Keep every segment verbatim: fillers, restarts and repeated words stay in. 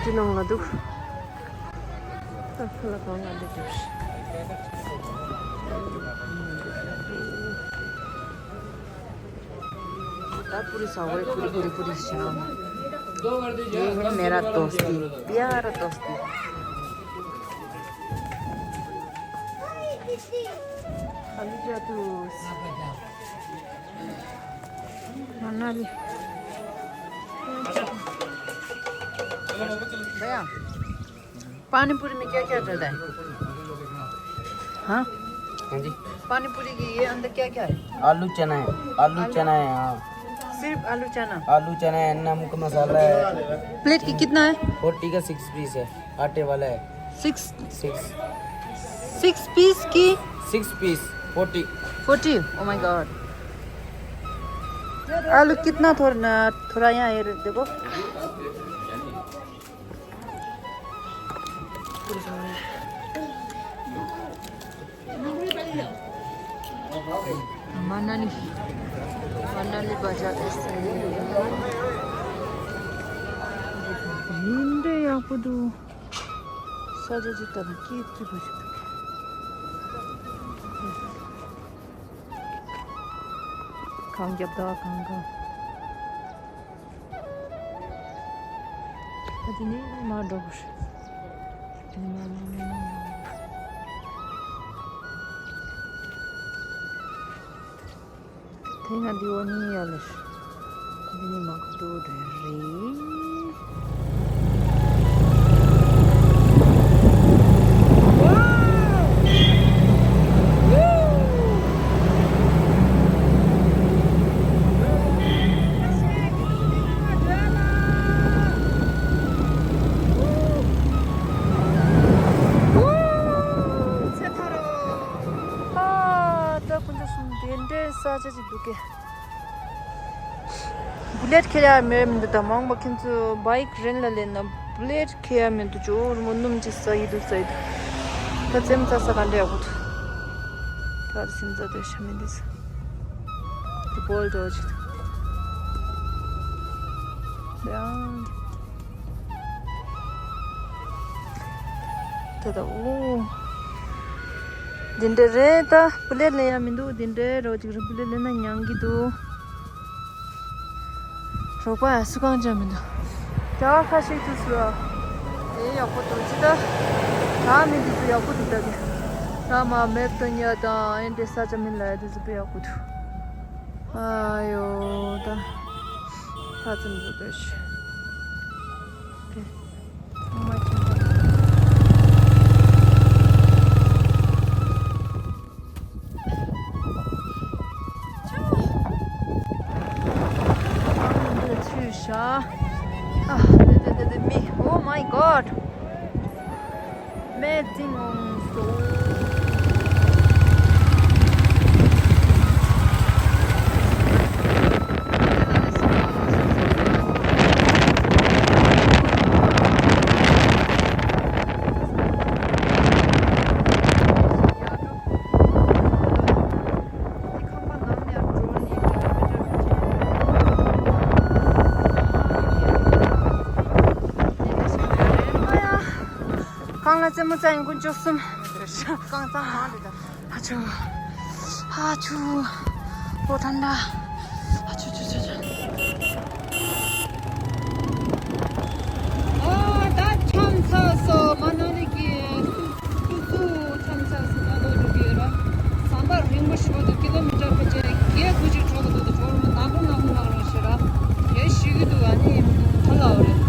འདི་ནང་ལ་འདུག་ད་ཁ་ལག་གང་ག་འདི་འདུག་ད་पूरी सावई पूरी पूरी पूरी शाम। ये है मेरा दोस्ती, प्यारा दोस्ती। खाली जादू। मनाली। भैया, पानी पूरी में क्या क्या डलता है? हाँ? हाँ जी। पानी पूरी के ये अंदर क्या क्या है? आलू चना है, आलू आलू? चना है, हाँ। सिर्फ आलू चना? आलू चना है, नमक मसाला है। प्लेट की कितना है? फोर्टी का सिक्स पीस है, आटे वाला है। सिक्स? सिक्स। सिक्स पीस की? Six piece, forty. Forty? Oh my God। आलू कितना थोड़ा, थोड़ा यहाँ ये देखो। मनाली, मनाली बाजार ऐसे ही है। ཡག་པོ་འདུག་ས་ཆ་ཅིག་ལྟ་ན་སྐྱིད་པོ་ཞིག་འདུག་གངས་རྒྱབ་དང་གངས་གངས། ད་དེ་ནས་མར་འགྲོ་དགོས་རེད། དེ་ནས་མར་མར་མར་མར་མར། དེ་ན་འདི་འོ་ནི་ཡ་ལ་ཤི། འདི་ནི་མ་ཁུ་དོ་དེ་རེད། ཚེ་ཐར་རོ། ཨ། ད་ཁོང་ཚོ་གསུམ་དེ་འདྲའི་ས་ཆ་ཅིག་འདུག་གས། བུ་ལེཊ་ཁྱེར་ཡ་མེད་མི་འདུག་ད་མང་པོ་ཁྱེད་ཚོ་བྷའིཀ་རེན་ལ་སླེབས་ན་བུ་ལེཊ་ཁྱེར་ཡ་མི་འདུག་ཇོ་རི་མོ་སྣུམ་ཅིག་ཟ་ཡི་འདུག་ཟ་ཡི་འདུག་ད་རྩེད་མོ་རྩེ་ས་ག་འདྲ་ཡག་པོ་འདུག་ད་རྩེད་མོ་རྩེ་དུས་ཤ་མི་འདུག་ཟ། དེ་བོལ་འགྲོ་ཅིག་འདུག་ཡང་། ད་ད་འོ། འདི་འདྲ་རེད་ད། བུ་ལེཊ་ལེན་ཡ་མི་འདུག་འདི་འདྲའི་རོ་ཅིག་རེད། བུ་ལེཊ་ལེན་ན་ཉང་གི་འདུག་རོགས་པ་ཡ་སུ་གང་ཅང་མི་འདུག་ད་ཁ་ཤས་ཐུག་སོང་། དེ་ཡག་པོ་འདུག་ཅི་ད། ད་མི་འདི་ཚོ་ཡག་པོ་འདུག་ད་གི་ད་མ་མེབ་ཏོ་ཉ་དང་ཨེ་འདྲའི་ས་ཆ་མི་ལ་ཡ་འདི་ཚོ་དཔེ་ཡག་པོ་འདུག་ཨ་ཡོ་ད། ད་ཙམ་བཟོ་འདོད་ཤི། དེ། ཨོ་མའི་གོཌ། ཚུལ་ཤ། ཨ། དེ་དེ་དེ་དེ་མི། Oh my God. Amazing also. གང་ལ་རྩེད་མོ་རྩེ་ཡིན་ཀུན་ཅོག་གསུམ། རྐང་གཙང་མང་རེད་ད། ཨ་ཆུ། ཨ་ཆུ། ལོ་ཐང་ད། ཨ་ཆུ་ཆུ་ཆུ་ཆུ། ཨ་ད་འཁྱམས་ཚར་སོང་། མ་ན་ལི་གི་སུ་སུ་སུ་འཁྱམས་ཚར་སོང་། ད་ལོ་འགྲོ་གི་ཡོད་ར། ཟམ་པ་རིང་པོ་ཞིག་འགྲོ་འདུག་ཀི་ལོ་མི་ཊར་ཕལ་ཆེར་བརྒྱད་དགུ་ཅིག་འགྲོ་གི་འདུག་ད་ཇོ་རི་མོ་ནག་པོ་ནག་པོ་ནག་རང་ཞེ་ར། ཡས་ཞུ་གི་འདུག་ཨ་ནི་ག་ལ་འོ་རེད།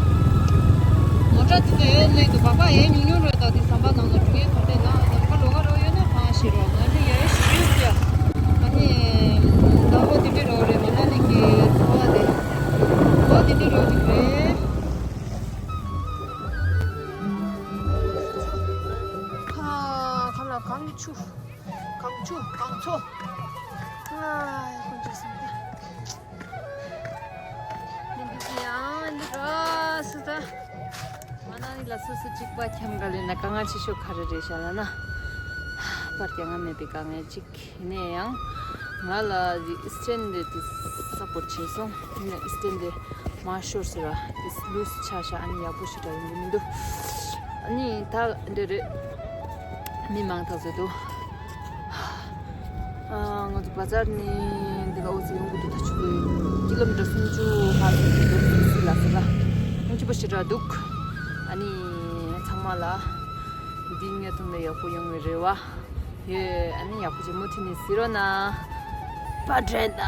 མོ་ཊ་དེ་ཚོ་ཡས་སླེབས་འདུག་བག་བག་ཡས་ཉུང་ཉུང་རེད། ད་དེ་ཟམ་པ་ནང་ལ་འགྲོ་ཡས་ག་འདྲས་ལ་ཟམ་པ་ལོག་ག་རོགས་ཡོད་ན་གང་ཞིག་རོགས་ང་ཚོ་ཡས་ཞུས་ཟེར། ཨ་ནི་ཟམ་པ་དེ་འདྲས་རོགས་རེད། མ་ན་ལི་གི་ཟམ་པ་དེ་ཟམ་པ་དེ་འདྲས་རོགས་ཅིག་རེད། ཁ་ཁ་ལ་གངས་ཆུ། གངས་ཆུ་གངས་ཆུ། ཨ་ཁོང་ཚོ་སེམས་ཏེ། འདི་འདི་ཡང་འདི་ར་སུ་ད། མ་ན་ལི་ལ་སུ་སུ་གཅིག་པ་འཁྱམ་ག་ལེ་ན་དཀའ་ངལ་ཆེ་ཤོས་ག་རེ་རེད་ཤག་ལ་ན། པར་རྒྱག་ང་མེད་པའི་དཀའ་ངལ་གཅིག་ཡིན་ནའི་ཡང་། ང་ལ་ཨི་སི་ཊན་དེ་དེ་སབ་པོར་བྱས་སོང་། དེ་ནས་ཨི་སི་ཊན་དེ་ མ་ཤོར་ཟེར་བ་དེ་ལུས་ཆ་ཤ་ཨ་ནི་ཡག་པོ་ཞིག་འདྲ་ཡིན་གྱི་མི་འདུག་ཨ་ནི་ད་འདི་རེད། མི་མང་ཐག་ཚོད་འདུག་ཨ། ང་ཚོ་བ་ཛར་ནས་འདི་ལ་འོ་ཙི་ཡོང་གི་འདུག་ད་ཆུ་ཚོད་ཀི་ལོ་མི་ཊར་སུམ་ཅུ་ལྷག་ཙམ་འདུག་སི་ལ་སི་ལ་ཡོང་ཆེ་པོ་ཞེ་དྲག་འདུག་ཨ་ནི་ཚང་མ་ལ་འདི་ངའི་ཐོག་ནས་ཡག་པོ་ཡོང་བའི་རེ་བ་ཡོད། ཨ་ནི་ཡག་པོ་ཅིག་མུ་མཐུད་ནས་གཟིགས་རོགས་གནང་། བཀྲ་ཤིས་བདེ་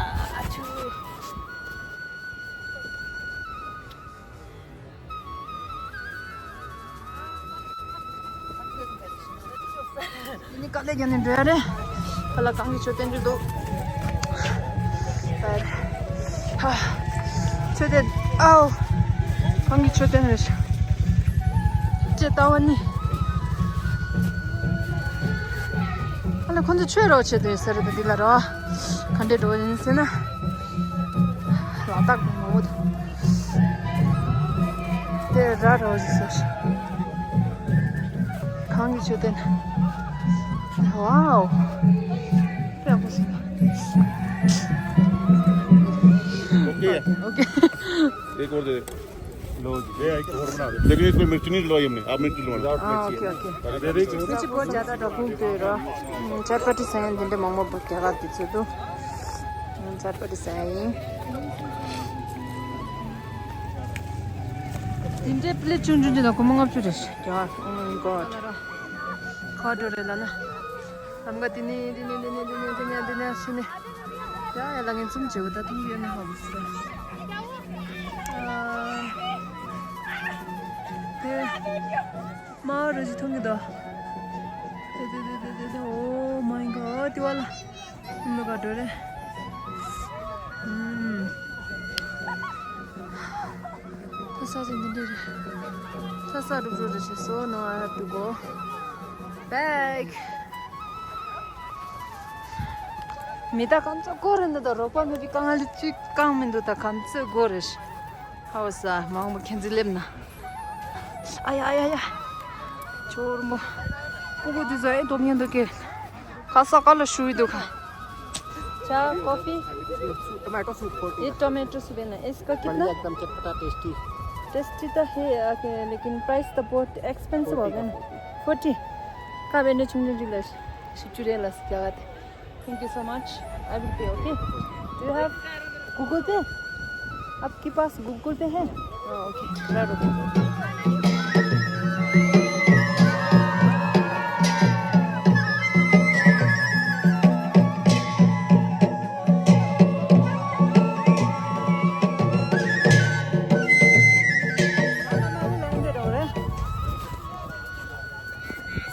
ལེགས། འདི་ནི་དཀའ་ལས་བརྒྱབ་ནས་འགྲོ་ཡ་རེད། ཁ་ལག་གངས་ཀྱི་མཆོད་རྟེན་རེད་འདུག་ཧ། མཆོད་རྟེན། ཨའོ། གངས་ཀྱི་མཆོད་རྟེན་རེད་ཤག་ཅེས་ལྟ་བ་ནི། ཨ་ལས་ཁོང་ཚོ་ཆོས་རོགས་བྱེད་དུ་ཡོད་ས་རེད་ད། འདི་ལ་རོ། ག་འདྲས་འགྲོ་བ་ཡིན་ཟེར་ན། ལ་དྭགས་མང་པོ་འདུག་དེ་ར་རོ་ཞིག་ཟེར། གངས་ཀྱི་མཆོད་རྟེན། ཝའོ། ཡག་པོ་ཞིག་འདུག་ཨོ་ཀེ། ཨོ་ཀེ། एक और दे दे। लो जी। ये एक और बना दो। लेकिन इसमें मिर्च नहीं डलवाई हमने, आप मिर्च डलवाना। हाँ, ओके, ओके। रेडी। मिर्च बहुत ज़्यादा डालूं तो रो। हम्म, चाय पत्ती से हैं, जिनके मामा बहुत क्या करती थी तो। हम्म, चाय पत्ती से हैं। तिनटे प्लेट चुन चुन चुन को मंगा चुरे। क्या? Oh my God। खा डरे लाना। हमका तिनी, तिनी, तिनी, तिनी, तिनी, तिनी, तिनी। ཡ་ཡ་ལ་ངན་སུམ་བྱེད་འོ་ད་ཐུང་གི་ཡོད་ན་ཧ་གོ་སི་ར། དེ་མ་རུ་ཇི་ཐུང་གི་ད། དེ་དེ་དེ་དེ་དེ་དེ། Oh my God། དེ་བ་ལ་མི་ག་འགྲོ་རེད། ཨུམ། ད་ས་ཆ་འདི་འདྲ་རེད། ད་ས་རུབ་རུབ་རེད་ཤག So now I have to go back. མི་ད་གམ་ཚོད་སྒོ་རེད་འདུག་ད་རོགས་པ་མེད་པའི་དཀའ་ངལ་ཅིག་གང་མི་འདུག་ད་གམ་ཚོད་སྒོ་རེད། ཧའོ་ས་མང་པོ་ཁྱེད་ཚོ་སླེབས་ན། ཨ་ཡ་ཨ་ཡ་ཡ། ཆོར་མོ། ཀུ་ཀུ་དུས་ཚོད་ཨེ་སྡོད་ཉན་འདུག་གས། ཁ་ས་ཀ་ལ་ཤུ་ཡི་འདུག་ཁ། चा, कॉफी? Tomato soup. ये टमाटो सूप। ये टमाटो सूप है ना, इसका कितना? बढ़िया, एकदम चटपटा, टेस्टी। टेस्टी तो है, लेकिन प्राइस तो बहुत एक्सपेंसिव हो गया ना। फोर्टी। का बेने छुम छुम जिला। शिचुरे लस क्या बात है। Thank you so much. I will pay, okay? Do you have Google Pay? आपके पास Google Pay है? हाँ, ओके।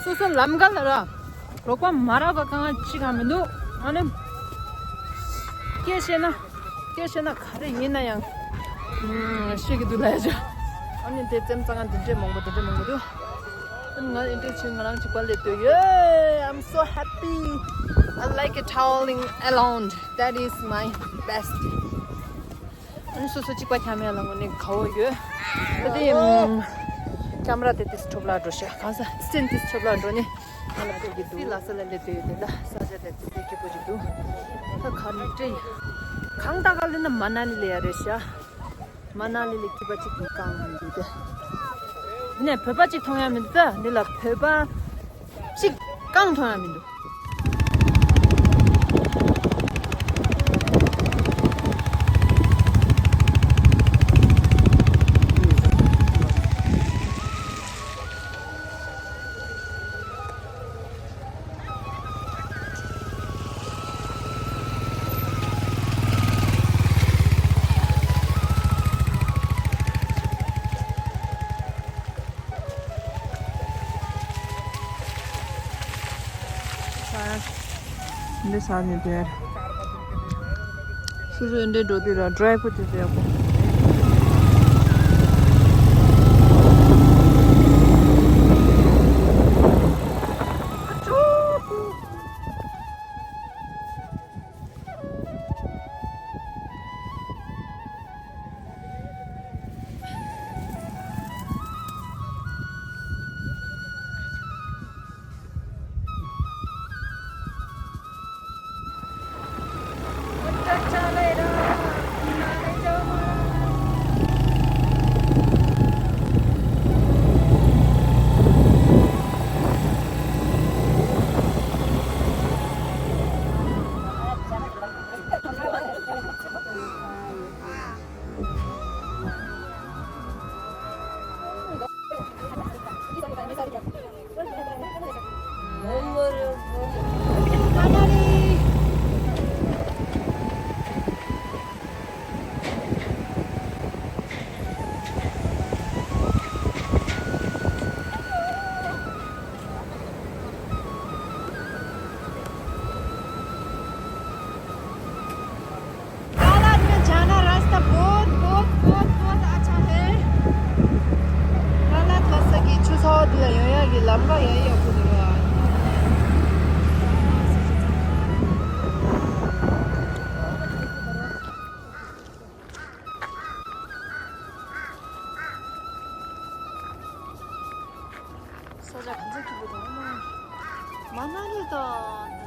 སོ་སོ་ལམ་ཁ་ལ་ར། རོགས་པ་མ་རག་པ་གང་ཅི་གང་མི་འདུག་ཨ་ནི། སྐད་བཤད་ན། སྐད་བཤད་ན་ག་རེ་ཡིན་ན་ཡང་། ཤེས་ཀྱི་འདུག་ལ་ཡ་ཅོ། ཨ་ནི་དེ་ཙམ་ཙང་འདི་འདྲས་མང་པོ་འདི་འདྲས་མང་པོ་འདུག་ཨ་ནི་ང་འདི་འདྲས་བྱས་ང་རང་གཅིག་པ་སླེབས་འདུག་ཡོ། I'm so happy. I like traveling alone. That is my best. ཨ་ནི་སོ་སོ་གཅིག་པ་འཁྱམ་ཡ་ལ་དངོས་གནས་དགའ་བོ་ཡོད། ད་དེ་ཨམ། ཀེམ་ར་དེ་ཏིས་ཁྲོབ་ལ་འགྲོ་ཤག་གང་ས་སི་ཊེན་ཏིས་ཁྲོབ་ལ་འགྲོ་ནི། ང་ལ་ཁོ་གི་དུ་ལ་ས་ལ་ལེ་དུ་ཡོད་དེ་ད་ས་ཆ་དེ་དེ་དེ་སྐྱིད་པོ་ཅིག་འདུག་ད་ག་ནས་ཏྲེ། གང་ད་ག་ལེ་ན་མ་ན་ལི་ལེ་ཡ་རེད་ཤག་མ་ན་ལི་ལེ་སྐྱིད་པ་ཅིག་གི་གང་མི་འདུག་དེ། ནས་བོད་པ་ཅིག་མཐོང་ཡ་མི་འདུག་ད་འདི་ལ་བོད་པ། གཅིག་རྐང་ཐོན་ཡ་མི་འདུག་འདི་ས་ནས་དེར། སོ་སོ་འདྲེ་འགྲོ་དུས་ལ་ཌ་རའི་ཕུ་དེ་ཡག་པོ། ག་ཚོད་སྐྱིད་པོ་འདུག་ཨ་མ། མ་ན་ལི་དང་